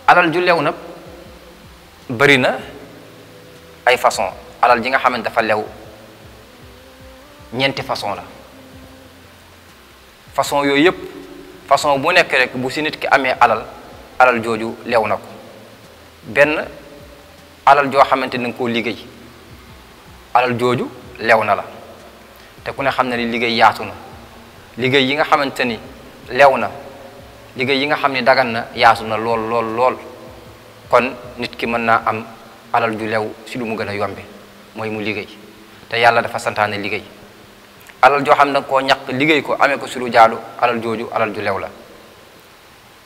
alal ju lew nag bëri na ay façon alal ji nga xamante dafa lew ñeenti façon la façon yooyu yëpp façon bu nekk rek bu si nit ki amee alal jooju lew na ko benn alal joo xamante ni nga koo liggéey alal jooju lew na la te ku ne xam ne ni liggéey yaatu na liggéey yi nga xamante ni lew na liggéey yi nga xam ne dagan na yaatu na lool lool lool kon nit ki mën naa am alal ju lew si lu mu gën a yombe mooy mu liggéey te yàlla dafa santaane liggéey alal joo xam ne danga koo ñàkk liggéey ko amee ko si lu jaadu alal jooju alal ju lew la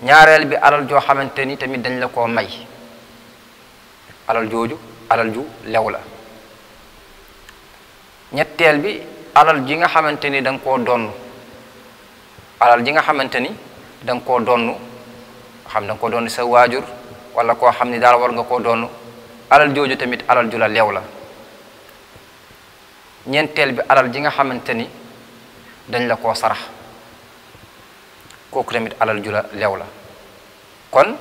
ñaareel bi alal joo xamante ni tamit dañ la koo may alal jooju alal ju lew la ñetteel bi alal ji nga xamante ni da nga koo donn alal ji nga xamante ni da nga koo donn xam da nga koo donn sa waajur wala koo xam ni daal war nga koo donn alal jooju tamit alal ju la lew la ñeenteel bi alal ji nga xamante ni dañ la koo sarax kooku tamit alal ju la lew la kon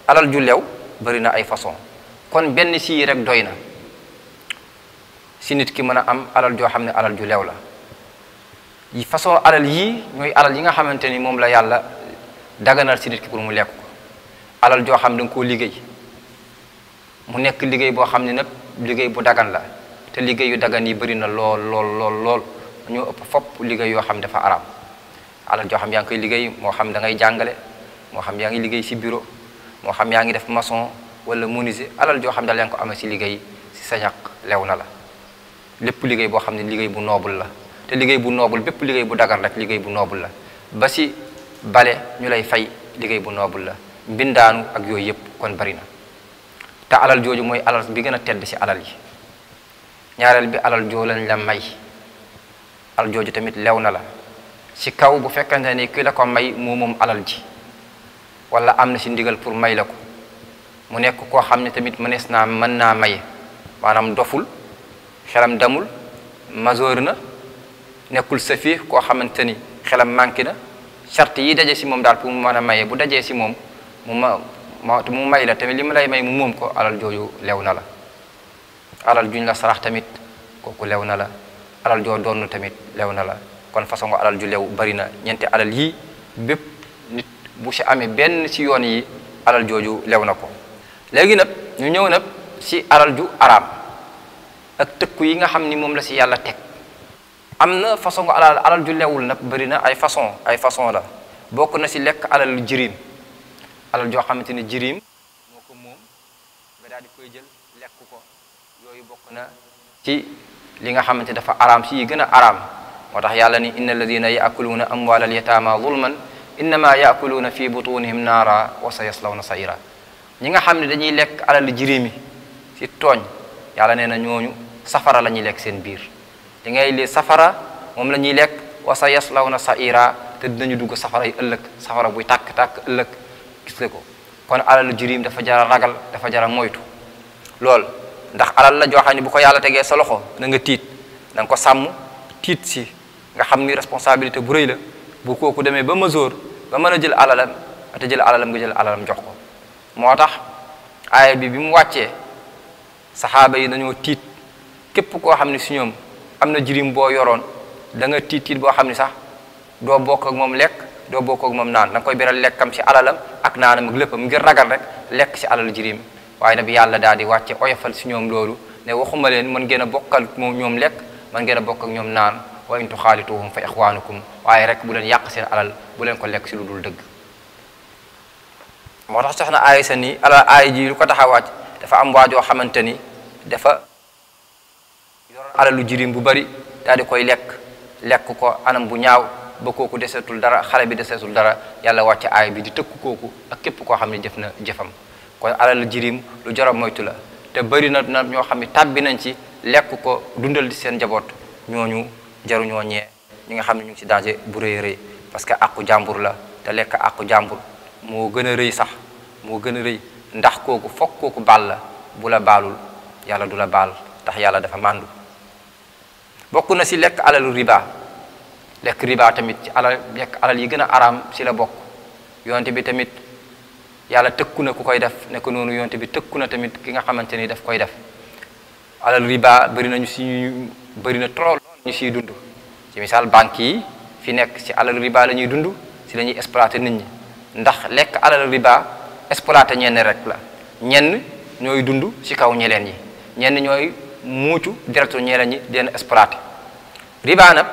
alal ju lew bari na ay façon kon benn sii rek doy na si nit ki mën a am alal joo xam ne alal ju lew la yi façon alal yii ñooy alal yi nga xamante ni moom la yàlla daganal si nit ki pour mu lekk ko alal joo xam ne da nga koo liggéey mu nekk liggéey boo xam ne nag liggéey bu dagan la te liggéey yu dagan yi bëri na lool lool lool lool ñoo ëpp fopp liggéey yoo xam dafa araam alal joo xam yaa ngi koy liggéey moo xam da ngay jàngale moo xam yaa ngi liggéey si bureau moo xam yaa ngi def maçon wala menuisier alal joo xam daal yaa ngi ko amee si liggéey si sa ñàkk lew na la lépp liggéey boo xam ne liggéey bu noobul la te liggéey bu noobul bépp liggéey bu dagan rek liggéey bu noobul la ba si bale ñu lay fay liggéey bu noobul la mbindaanu ak yooyu yëpp kon bari na te alal jooju mooy alal bi gën a tedd si alal yi ñaareel bi alal joo lañ la may alal jooju tamit lew na la si kaw bu fekkante ni ki la ko may moo moom alal ji wala am na si ndigal pour may la ko mu nekk koo xam ne tamit mën naa maye maanaam doful xelam damul majeur na nekkul safi koo xamante ni xelam manqué na charte yi daje si moom daal pour mu mën a maye bu dajee si moom mu may la tamit li mu lay may mu moom ko alal jooju lew na la alal juñ la sarax tamit kooku lew na la alal joo doon tamit lew na la kon façon nga alal ju lew bari na ñeenti alal yii bépp nit bu si amee benn si yoon yi alal jooju lew na ko léegi nag ñu ñëw nag si alal ju araam ak tëkku yi nga xam ni moom la si yàlla teg am na façon nga alal ju lewul nag bari na ay façon la bokk na si lekk alal jirim alal joo xamante ni jirim moo ko moom nga daal di koy jël lekk ko yooyu bokk na ci li nga xamante dafa araam si yi gën a araam moo tax yàlla ni inna alladina yaakuluuna amwaalal yataama zulman innama yaakuluuna fi butunihim naara wa sa yaslawna saira ñi nga xam ne dañuy lekk alal jirimi si tooñ yàlla nee na ñooñu safara la ñuy lekk seen biir li ngay li safara moom la ñuy lekk wa sa yaslawna saira te dinañu dugg safara yi ëllëg safara buy tàkk-tàkk ëllëg gis nga ko kon alal jirim dafa jara ragal dafa jara moytu lool ndax alal la joo xam ne bu ko yàlla tegee sa loxo na nga tiit da nga ko sàmm tiit si nga xam ni responsabilité bu rëy la bu kooku demee ba masoor ba mën a jël alalam te jël alalam nga jël alalam jox ko moo tax aaya bi mu wàccee saxaaba yi dañoo tiit képp koo xam ne si ñoom am na jirim boo yoroon da nga tiit boo xam ne sax doo bokk ak moom lekk doo bokk ak moom naan da nga koy beral lekkam si alalam ak naanam ak léppam ngir ragal rek lekk si alal jirim waaye nag bi yàlla daal di wàcce oyofal si ñoom loolu ne waxuma leen mën ngeen a bokkal moom ñoom lekk mën ngeen a bokk ak ñoom naan wa in tuxaalituhum fa ixwaanukum waaye rek bu leen yàq seen alal bu leen ko lekk si lu dul dëgg moo tax soxna Aysa ni aaya ji lu ko tax a wàcc dafa am waajoo xamante ni dafa yor alalu jirim bu bari daal di koy lekk ko anam bu ñaaw ba kooku desetul dara xale bi desetul dara yàlla wàcce aaya bi di tëkku kooku ak képp koo xam ne jëf na jëfam kon alalu jirim lu jar a moytu la te bari na ñoo xam ne tàbbi nañ ci lekk ko dundal di seen njaboot ñooñu jaruñoo ñee ñi nga xam ne ñu ngi ci danger bu rëy rëy parce que àqu jàmbur la te lekk àqu jàmbur moo gën a rëy sax moo gën a rëy ndax kooku fokk kooku baal la bu la baalul yàlla du la baal tax yàlla dafa màndu bokk na si lekk alalu riba lekk riba tamit ci lekk alal yi gën a araam si la bokk yonte bi tamit yàlla tëkku na ku koy def ne ko noonu yonte bi tëkku na tamit ki nga xamante ni daf koy def alal riba bëri nañu si bëri na trop ñu siy dund ci misaal banque yi fi nekk si alal riba la ñuy dund si la ñuy exploiter nit ñi ndax lekk alal riba exploiter ñenn rek la ñenn ñooy dund si kaw ñeleen ñi ñenn ñooy muucu direct ñeleen ñi di leen exploiter riba nag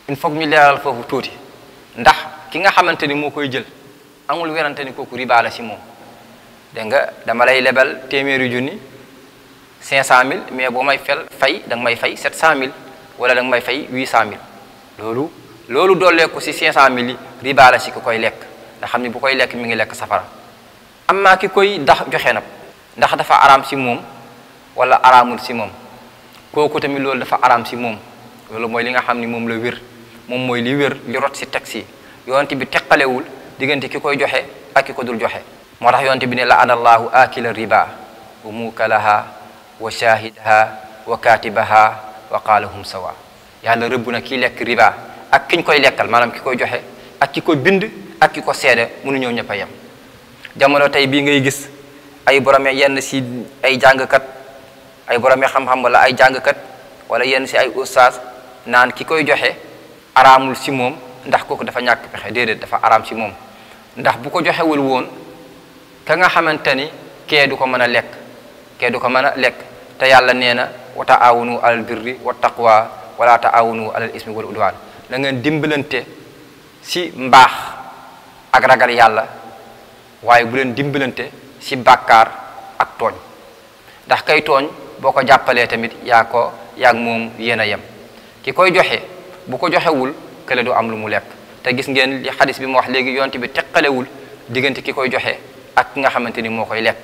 il faut ñu leeral foofu tuuti ndax ki nga xamante ni moo koy jël amul werante ni kooku riba la si moom dégg nga dama lay lebal téeméeri junni 500000 mais boo may fay da nga may fay 700000 wala da nga may fay 800000 loolu dooleeku si 500000 yi riba la si ki koy lekk nga xam ni bu koy lekk mi ngi lekk safara amma ki koy joxe nag ndax dafa araam si moom wala araamul si moom kooku tamit loolu dafa araam si moom loolu mooy li nga xam ni moom la wér moom mooy li wér li rot si texte yi yonent bi teqalewul diggante ki koy joxe ak ki ko dul joxe moo tax yonent bi ne la anallahu akila riba wa mukalaha wa shahidaha wa katibaha wa qaala hum sawa yàlla rëbb na kii lekk riba ak kiñ koy lekkal maanaam ki koy joxe ak ki koy bind ak ki ko seede mënu ñëw ñëpp a yem jamono tey bii ngay gis ay borome yenn si ay jàngkat ay borome xam-xam wala ay jàngkat wala yenn si ay ustaas naan ki koy joxe araamul si moom ndax kooku dafa ñàkk pexe déedéet dafa araam si moom ndax bu ko joxewul woon ka nga xamante ni kee du ko mën a lekk te yàlla nee na wa taawunu alal birri wa taqwa wala taawunu alal ismi wal udwan na ngeen dimbalante si mbaax ak ragal yàlla waaye bu leen dimbalante si bàkkaar ak tooñ ndax kay tooñ boo ko jàppalee tamit yaag moom yéen a yem ki koy joxe bu ko joxewul kële du am lu mu lekk te gis ngeen li xadis bi mu wax léegi yonte bi teqalewul diggante ki koy joxe ak ki nga xamante ni moo koy lekk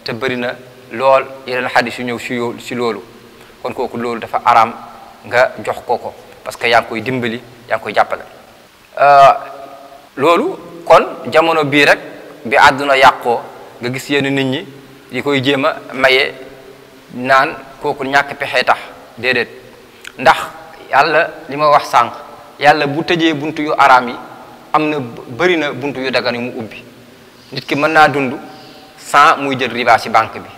te bëri na lool yeneen xadis yu ñëw si loolu kon kooku loolu dafa araam nga jox ko parce que yaa ngi koy dimbali yaa ngi koy jàppale loolu kon jamono bii rek bi àdduna yàqoo nga gis yenn nit ñi di koy jéem a maye naan kooku ñàkk pexe tax déedéet ndax yàlla li ma wax sànq yàlla bu tëjee buntu yu araam yi am na bëri na buntu yu dagan yu mu ubbi nit ki mën naa dund sans muy jël riba ci banque bi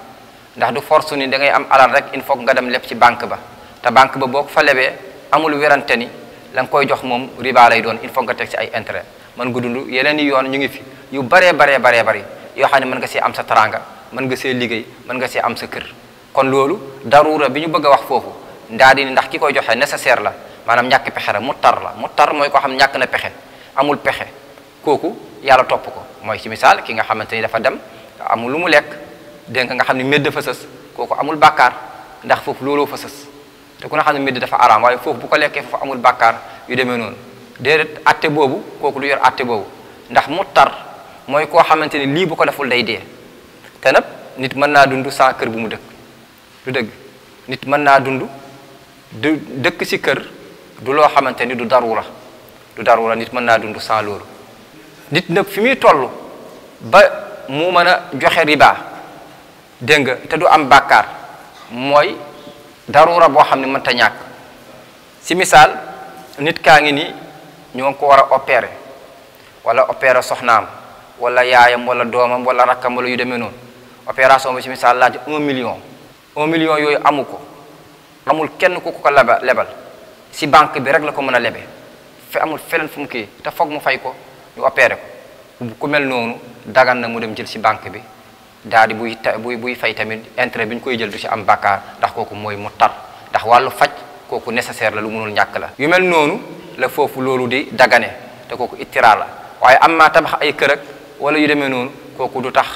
ndax du force ni da ngay am alal rek il faut nga dem leb ci banque ba te banque ba boo ko fa lebee amul werante ni la nga koy jox moom riba lay doon il faut nga teg ci ay intérêt mën nga dund yeneen i yoon ñu ngi fi yu baree bari yoo xam ne mën nga see am sa taranga mën nga see liggéey mën nga see am sa kër kon loolu daruura bi ñu bëgg a wax foofu ndaa di ndax ki koy joxe nécessaire la maanaam ñàkk pexe la mu tar mooy koo xam ñàkk na pexe amul pexe kooku yàlla topp ko mooy ci misaal ki nga xamante ni dafa dem amul lu mu lekk dégg nga xam ne médd fa sës kooku amul bàkkaar ndax foofu looloo fa sës te ku nga xam ne médd dafa araam waaye foofu bu ko lekkee foofu amul bàkkaar yu demee noonu déedéet atte boobu kooku du yor atte boobu ndax mu tar mooy koo xamante ni lii bu ko deful day dee te nag nit mën naa dund sans kër bu mu dëkk du dëgg nit mën naa dund du dëkk ci kër du loo xamante ni du darura nit mën naa dund sans loolu nit nag fi muy toll ba mu mën a joxe riba dégg nga te du am bàkkaar mooy darura boo xam ne mënta ñàkk ci misaal nit kaa ngi ni ñoo ngi ko war a opérer wala opérer soxnaam wala yaayam wala doomam wala rakkam wala yu demee noonu opération bi ci misaal laaj 1 million yooyu amu ko amul kenn ku ko lebal ci banque bi rek la ko mën a lebe amul feneen fu mu kii te foog mu fay ko ñu opéré ko ku mel noonu dagan na mu dem jël ci banque bi daal di buy fay tamit intérêt bi ñu koy jël du ci am bàkkaar ndax kooku mooy mu tar ndax wàllu faj kooku nécessaire la lu mënul ñàkk la yu mel noonu la foofu loolu di dagane te kooku ittiraar la waaye am maa tabax ay kër ak wala yu demee noonu kooku du tax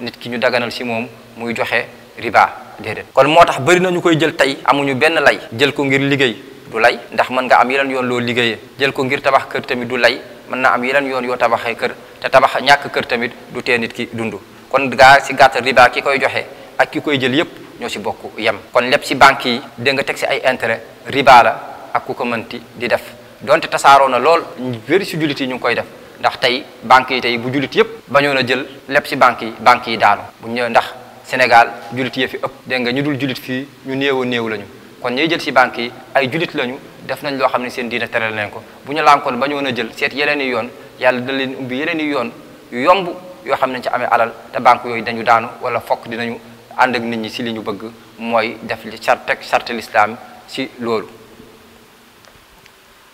nit ki ñu daganal ci moom muy joxe riba déedéet kon moo tax bëri na ñu koy jël tey amuñu benn lay jël ko ngir liggéey du lay ndax mën nga am yeneen yoon loo liggéeyee jël ko ngir tabax kër tamit du lay mën na am yeneen yoon yoo tabaxee kër te tabax ñàkk kër tamit du tee nit ki dund kon gaa ci gàttal riba ki koy joxe ak ki koy jël yépp ñoo ci bokk yem kon lépp ci banque yi dégg nga teg ci ay intérêt riba la ak ku ko mënti di def donte tasaaroo na lool wéri ci jullit yi ñu ngi koy def ndax tey banque yi tey bu jullit yépp bañoon a jël lépp ci banque yi daanu bu ñëw ndax Sénégal jullit yi fi ëpp dégg nga ñu dul jullit fii ñu néew lañu kon ñuy jël ci banque yi ay jullit lañu def nañ loo xam ne seen diina teral nañ ko bu ñu lànkoon bañoon a jël seet yeneen i yoon yàlla da leen ubbi yeneen i yoon yu yomb yoo xam ne ci amee alal te banque yooyu dañu daanu wala fokk dinañu ànd ak nit ñi si li ñu bëgg mooy def li charte l'islam si loolu.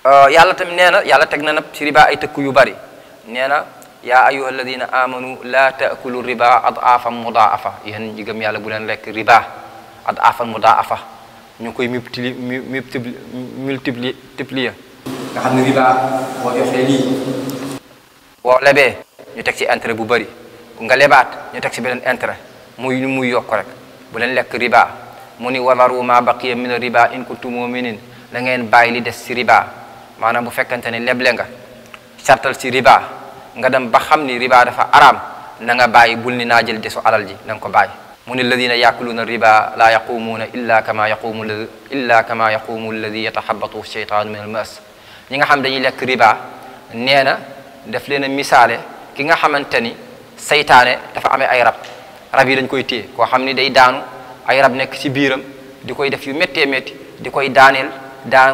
yàlla tamit nee na yàlla teg na nag si riba ay tëkk yu bari nee na yaa ayyuha alladina amanu la taakulu riba ad'afan mudaafa yéen ñi gëm yàlla bu leen lekk riba ad'afan mudaafa ñu ngi koy multiplier nga xam ne riba boo joxee lii boo lebee ñu teg ci intérêt bu bari nga lebaat ñu teg ci beneen intérêt muy yokk rek bu leen lekk riba mu ni wadaru ma baqiya min riba in kuntum mu'minin da ngeen bàyyi li des ci riba maanaam bu fekkante ne leble nga sartal ci riba nga dem ba xam ni riba dafa araam na nga bàyyi bul ni naa jël desu alal ji na nga ko bàyyi mu ni alladina yaakuluuna riba la yaqumuuna illa kama yaqumu alladi yatahabatu sheytaanu min al mas ñi nga xam dañuy lekk riba nee na daf leen a misaale ki nga xamante ni saytaane dafa amee ay rab yi dañ koy téye koo xam ni day daanu ay rab nekk ci biiram di koy def yu méttee métti di koy daaneel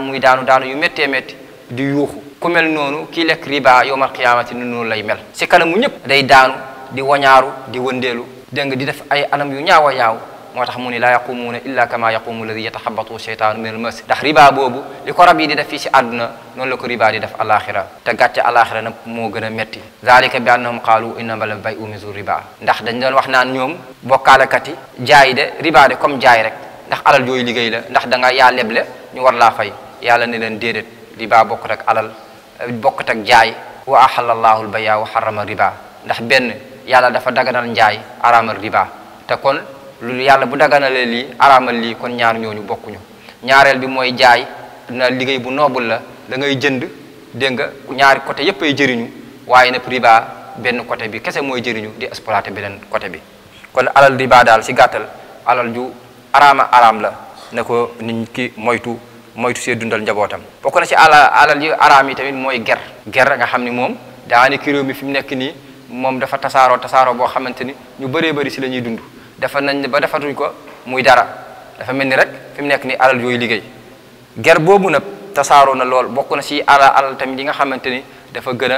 muy daanu yu méttee métti di yuuxu ku mel noonu kii lekk riba yowmal qiyaamati noonu lay mel ci kanamu ñëpp day daanu di wañaaru di wëndeelu dégg nga di def ay anam yu ñaaw a ñaaw moo tax mu ni laa yaqumuuna illa kama yaqumu alladi yatahabatu sheytaanu min al mas ndax riba boobu li ko rab yi di def fii ci àdduna noonu la ko riba di def alaxira te gàcce alaxira nag moo gën a metti zalika bi annahum qaalu innama al bay'u mislu riba ndax dañ doon wax naan ñoom bokkaalekat yi jaay de riba de comme jaay rek ndax alal jooyu liggéey la ndax da nga yaa leble ñu war laa fay yàlla ne leen déedéet riba bokkut ak alal bokkut ak jaay wa ahalla allahu al bay'a wa harrama riba ndax benn yàlla dafa daganal njaay araamal riba te kon lu yàlla bu daganalee lii araamal lii kon ñaar ñooñu bokkuñu ñaareel bi mooy jaay na liggéey bu noobul la da ngay jënd dégg nga ñaari côté yépp ay jëriñu waaye nag riba benn côté bi kese mooy jëriñu di exploiter beneen côté bi kon alal riba daal si gàttal alal ju araam la ne ko nit ki moytu see dundal njabootam bokk na ci alal yu araam yi tamit mooy ger nga xam ni moom daanaka réew mi fi mu nekk nii moom dafa tasaaroo boo xamante ni ñu bëree bëri si la ñuy dund dafa nañ ba defatuñ ko muy dara dafa mel ni rek fi mu nekk ni alal yooyu liggéey ger boobu nag tasaaroo na lool bokk na ci alal tamit yi nga xamante ni dafa gën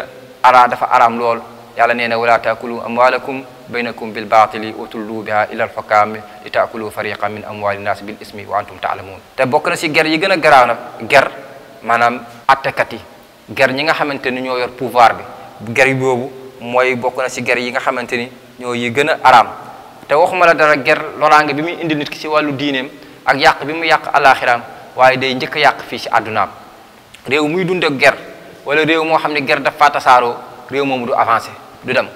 a dafa araam lool yàlla nee na wala taakulu amwalakum baynakum bil baatili wa tullu biha ila al hukam li taakulu fariqan min amwali nas bil ismi wa antum taalamun te bokk na ci ger yi gën a garaaw nag ger maanaam attekat yi ger ñi nga xamante ni ñoo yor pouvoir bi ger boobu mooy bokk na ci ger yi nga xamante ni ñoo yi gën a araam te waxuma la dara ger loraange bi muy indi nit ki ci wàllu diineem ak yàq bi mu yàq alaxiraam waaye day njëkk a yàq fii ci àddunaam réew muy dund ak ger wala réew moo xam ne ger dafa tasaaroo réew moomu du avancé du dem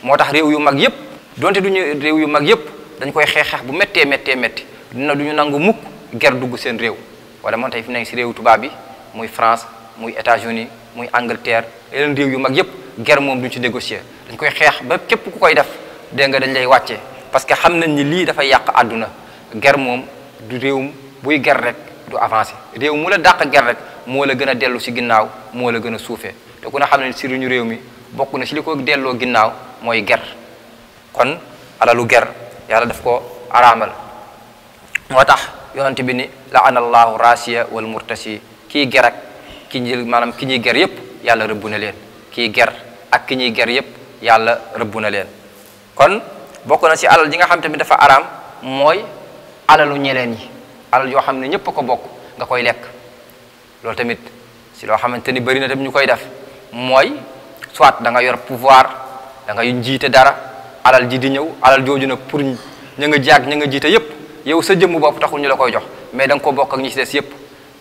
moo tax réew yu mag yépp donte duñu réew yu mag yépp dañ koy xeex bu méttee duñu nangu mukk ger dugg seen réew wala moom tey fi nekk ci réew tubaab bi muy France muy États-Unis muy Angleterre yeneen réew yu mag yépp ger moom duñ ci négocier dañ koy xeex ba képp ku koy def dégg nga dañ lay wàccee parce que xam nañ ni lii dafay yàq àdduna ger moom du réewum buy ger rek du avancé réew mu la dàq ger rek moo la gën a dellu ci ginnaaw moo la gën a suufee te ku ne xam ne ci ñu réew mi bokk na ci li ko delloo ginnaaw mooy ger kon alalu ger yàlla daf ko araamal moo tax yonent bi ni la'ana allahu rasiya wal murtasi kii ger ak ki ñuy ger yépp yàlla rëbbu na leen kii ger ak ki ñuy ger yépp yàlla rëbbu na leen kon bokk na ci alal ji nga xam tamit dafa araam mooy alalu ñeleen yi alal yoo xam ne ñëpp ko bokk nga koy lekk loolu tamit ci loo xamante ni bari na tamit ñu koy def mooy soit da nga yor pouvoir da nga jiite dara alal ji di ñëw alal jooju nag pour ña nga jaag ña nga jiite yépp yow sa jëmm bopp taxul ñu la koy jox mais da nga ko bokk ak ñi ci des yépp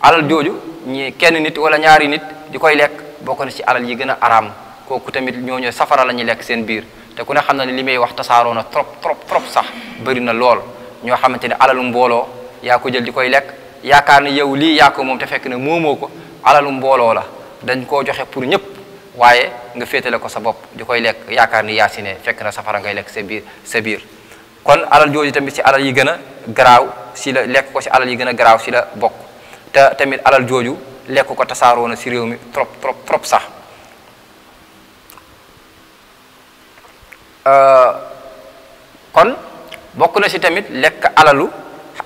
alal jooju ñi kenn nit wala ñaari nit di koy lekk bokk na ci alal yi gën a araam kooku tamit ñooñu safara la ñuy lekk seen biir te ku ne xam na ne li may wax tasaaroo na trop sax bëri na lool ñoo xamante ne alalu mbooloo yaa ko jël di koy lekk yaakaar ne yow lii yaa ko moom te fekk ne moomoo ko alalu mbooloo la dañ koo joxe pour ñëpp waaye nga féetale ko sa bopp di koy lekk yaakaar ni yaa si ne fekk na safara ngay lekk sa biir kon alal jooju tamit ci alal yi gën a garaaw si la lekk ko si alal yi gën a garaaw si la bokk te tamit alal jooju lekk ko tasaaroo na si réew mi trop sax kon bokk na si tamit lekk alalu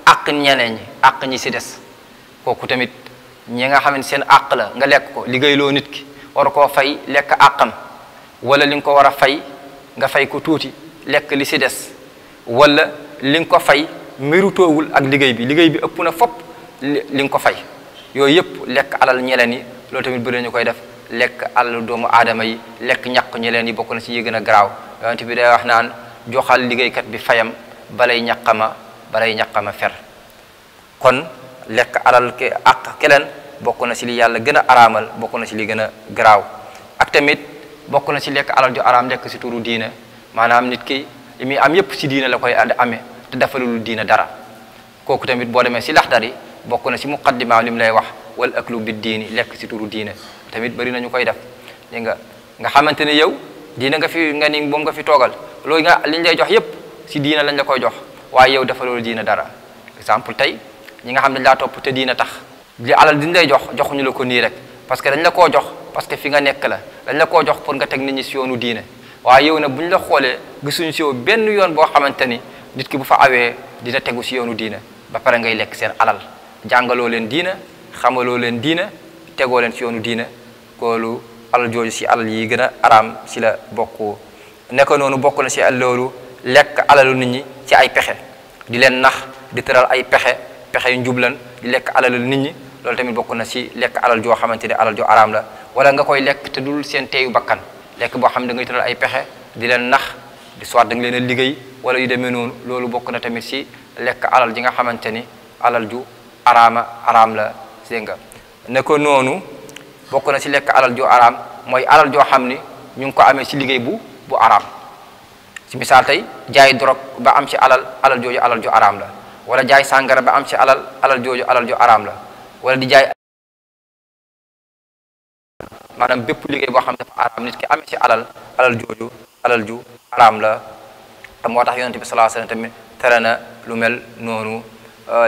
àq ñeneen ñi àq ñi si des kooku tamit ñi nga xam ne seen àq la nga lekk ko liggéeyloo nit ki war koo fay lekk àqam wala li nga ko war a fay nga fay ko tuuti lekk li si des wala li nga ko fay méritoowul ak liggéey bi ëpp na fopp li nga ko fay yooyu yëpp lekk alal ñeleen yi loolu tamit bëri ñu koy def lekk alal doomu aadama yi lekk ñaq ñeleen yi bokk na ci yi gën a garaaw yonent bi day wax naan joxal liggéeykat bi fayam balay ñaqama fer kon lekk alal ke ak keleen bokk na ci li yàlla gën a araamal bokk na ci li gën a garaaw ak tamit bokk na ci lekk alal ju araam lekk ci turu diine maanaam nit ki li muy am yépp ci diine la koy amee te defalul diine dara kooku tamit boo demee ci Laxdari bokk na ci muqaddima li mu lay wax wal aklu bi diini lekk ci turu diine tamit bari nañu koy def li nga xamante ne yow diine nga fi nga ni moom nga fi toogal loolu nga liñ lay jox yépp ci diine lañ la koy jox waaye yow defalul diine dara exemple tey ñi nga xam ne dañ laa topp te diine tax li alal diñ lay jox joxuñu la ko nii rek parce que dañ la koo jox parce que fi nga nekk la dañ la koo jox pour nga teg nit ñi ci yoonu diine waaye yow nag bu ñu la xoolee gisuñu ci yow benn yoon boo xamante ni nit ki bu fa awee dina tegu ci yoonu diine ba pare ngay lekk seen alal jàngaloo leen diine xamaloo leen diine tegoo leen ci yoonu diine koolu alal jooju ci alal yi gën a araam ci la bokk nekk noonu bokk na ci loolu lekk alalu nit ñi ci ay pexe di leen nax di tëral ay pexe yu njublan di lekk alalu nit ñi loolu tamit bokk na ci lekk alal joo xamante ne alal joo araam la wala nga koy lekk te dul seen teeyu bakkan lekk boo xam ne da ngay tëral ay pexe di leen nax di soit da nga leen a liggéey wala yu demee noonu loolu bokk na tamit ci lekk alal ji nga xamante ni alal ju araam la see nga ne ko noonu bokk na ci lekk alal ju araam mooy alal joo xam ni ñu ngi ko amee ci liggéey bu araam ci misaal tey jaay drogue ba am ci alal jooju alal ju araam la wala jaay sàngara ba am ci alal jooju alal ju araam la wala di jaay maanaam bépp liggéey boo xam dafa araam nit ki amee ci alal jooju alal ju araam la moo tax yonent bi sallallahu alayhi wasallam tamit tere na lu mel noonu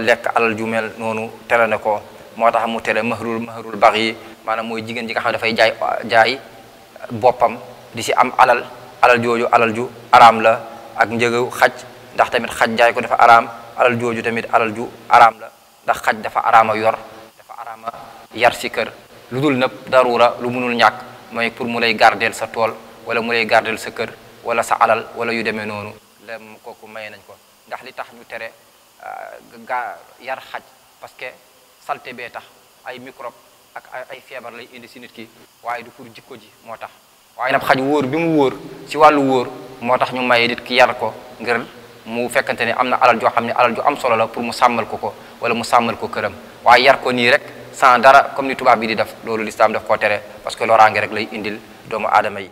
lekk alal ju mel noonu tere na ko moo tax mu tere mahrul baghi maanaam mooy jigéen ji nga xam ne dafay jaay boppam di ci am alal jooju alal ju araam la ak njëgu xaj ndax tamit xaj jaay ko dafa araam alal jooju tamit alal ju araam la ndax xaj dafa araama yor dafa araama yar ci kër lu dul nag darura lu munul ñàkk mooy pour mu lay gardeel sa tool wala mu lay gardeel sa kër wala sa alal wala yu demee noonu lem kooku maye nañ ko ndax li tax ñu tere yar xaj parce que salte bee tax ay microbe ak ay feebar lay indi ci nit ki waaye du pour jikko ji moo tax waaye nag xaj wóor bi mu wóor ci wàllu wóor moo tax ñu maye nit ki yar ko ngir mu fekkante ne am na alal joo xam ne alal ju am solo la pour mu sàmmal ko wala mu sàmmal ko këram waaye yar ko nii rek sans dara comme ni tubaab bi di def loolu lislaam daf koo tere parce que loraange rek lay indil doomu aadama yi